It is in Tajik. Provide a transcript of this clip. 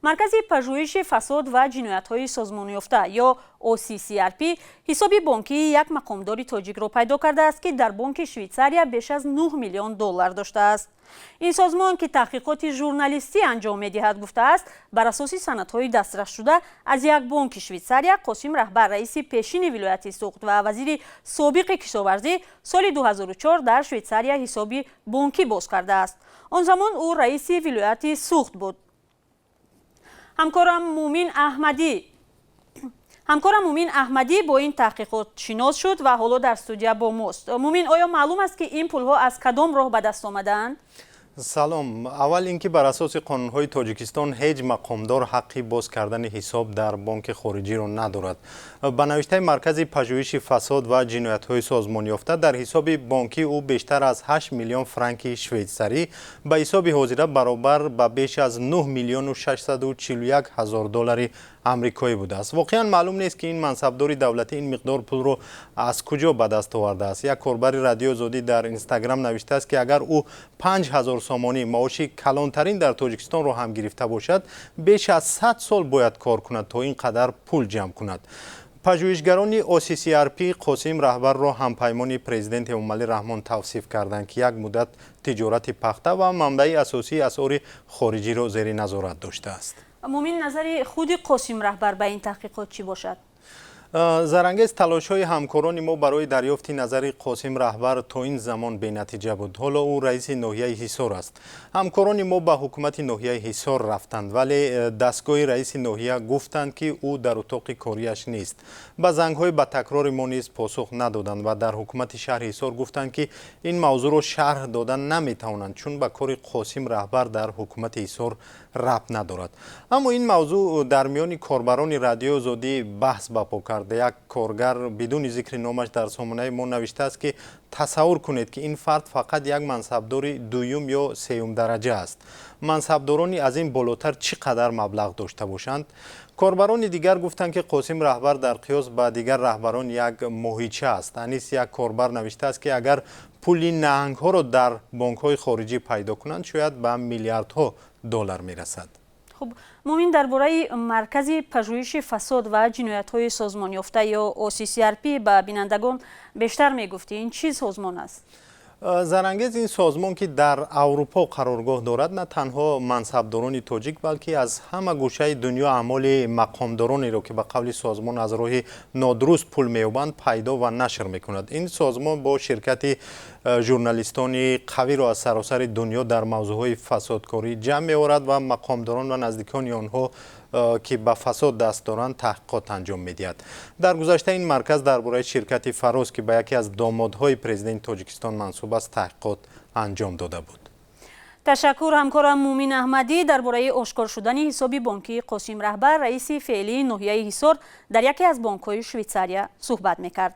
Маркази пажӯҳиши фасод ва ҷиноятҳои созмонёфта ё OCCRP ҳисоби бонкии як мақомдори тоҷикро пайдо кардааст, ки дар бонки Швейтсария беш аз 9 миллион доллар доштааст. Ин созмон, ки таҳқиқоти журналистӣ анҷом медиҳад, гуфтааст, бар асоси санадҳои дастрасшуда аз як бонки Швейтсария, Қосим Раҳбар, раиси пешини вилояти Суғд ва вазири собиқи кишоварзӣ, соли 2004 дар Швейтсария ҳисоби бонкӣ боз кардааст. Он замон ӯ раиси вилояти Суғд буд. Ҳамкорам Мумин Аҳмадӣ бо ин таҳқиқот шинос шуд ва ҳоло дар студия бо мост. Мумин, оё маълум аст, ки ин пулҳо аз кадом роҳ ба даст омадаанд? Салом. Аввал ин ки бар асоси қонунҳои Тоҷикистон ҳеҷ мақомдор ҳаққи боз кардани ҳисоб дар бонки хориҷиро надорад. Ба навиштаи Маркази пажӯҳиши фасод ва ҷиноятҳои созмонёфта, дар ҳисоби бонкии ӯ бештар аз 8 миллион франки швейтсарӣ, ба ҳисоби ҳозира баробар ба беш аз 9 миллиону 641 ҳазор доллари амрикоӣ будааст. Воқеан маълум нест, ки ин мансабдори давлатӣ ин миқдор пулро аз куҷо ба даст овардааст. Як корбари Радиои Озодӣ дар Инстаграм навиштааст, ки агар ӯ 5000 сомонӣ, маоши калонтарин дар Тоҷикистонро ҳам гирифта бошад, беш аз 100 сол бояд кор кунад, то ин қадар пул ҷамъ кунад. Пажӯҳишгарони OCCRP Қосим Раҳбарро ҳампаймони президент Эмомалӣ Раҳмон тавсиф карданд, ки як муддат тиҷорати пахта ва манбаи асосии асъори хориҷиро зери назорат доштааст. Мумин, назари худи Қосим Раҳбар ба ин таҳқиқот чӣ бошад? Зарангез, талошҳои ҳамкорони мо барои дарёфти назари Қосим Раҳбар то ин замон бенатиҷа буд. Ҳоло ӯ раиси ноҳияи Ҳисор аст. Ҳамкорони мо ба ҳукумати ноҳияи Ҳисор рафтанд, вале дастгоҳи раиси ноҳия гуфтанд, ки ӯ дар утоқи кориаш нест. Ба зангҳои ба такрори мо низ посух надоданд ва дар ҳукумати шаҳри Ҳисор гуфтанд, ки ин мавзӯъро шарҳ дода наметавонанд, чун ба кори Қосим Раҳбар дар ҳукумати Ҳисор рабт надорад. Аммо ин мавзӯъ дар миёни корбарони Радиои Озодӣ баҳс ба по кард. Як коргар бидуни зикри номаш дар сомонаи мо навиштааст, ки тасаввур кунед, ки ин фард фақат як мансабдори дуюм ё сеюм дараҷа аст, мансабдорони аз ин болотар чӣ қадар маблағ дошта бошанд? Корбарони дигар гуфтанд, ки Қосим Раҳбар дар қиёс ба дигар раҳбарон як моҳича аст. Анис, як корбар, навиштааст, ки агар пули наҳангҳоро дар бонкҳои хориҷӣ пайдо кунанд, шояд ба миллиардҳо доллар мерасад. Хуб, Мумин, дар бораи Маркази пажӯҳиши фасод ва ҷиноятҳои созмонёфта ё OCCRP ба бинандагон бештар мегуфтӣ. Ин чӣ созмон аст? Зарангез, ин созмон, ки дар Аврупо қароргоҳ дорад, на танҳо мансабдорони тоҷик, балки аз ҳама гӯшаи дунё аъмоли мақомдоронеро, ки ба қавли созмон аз роҳи нодуруст пул меёбанд, пайдо ва нашр мекунад. Ин созмон бо ширкати журналистони қавиро аз саросари дунё дар мавзӯъҳои фасодкорӣ ҷамъ меорад ва мақомдорон ва наздикони онҳо, ки ба фасод даст доранд, таҳқиқот анҷом медиҳад. Дар гузашта ин марказ дар бораи ширкати Фароз, ки ба яке аз домодҳои президенти Тоҷикистон мансуб аст, таҳқиқот анҷом дода буд. Ташаккур. Ҳамкорам Мумин Аҳмадӣ дар бораи ошкор шудани ҳисоби бонкии Қосим Раҳбар, раиси феълии ноҳияи Ҳисор, дар яке аз бонкҳои Швейтсария суҳбат мекард.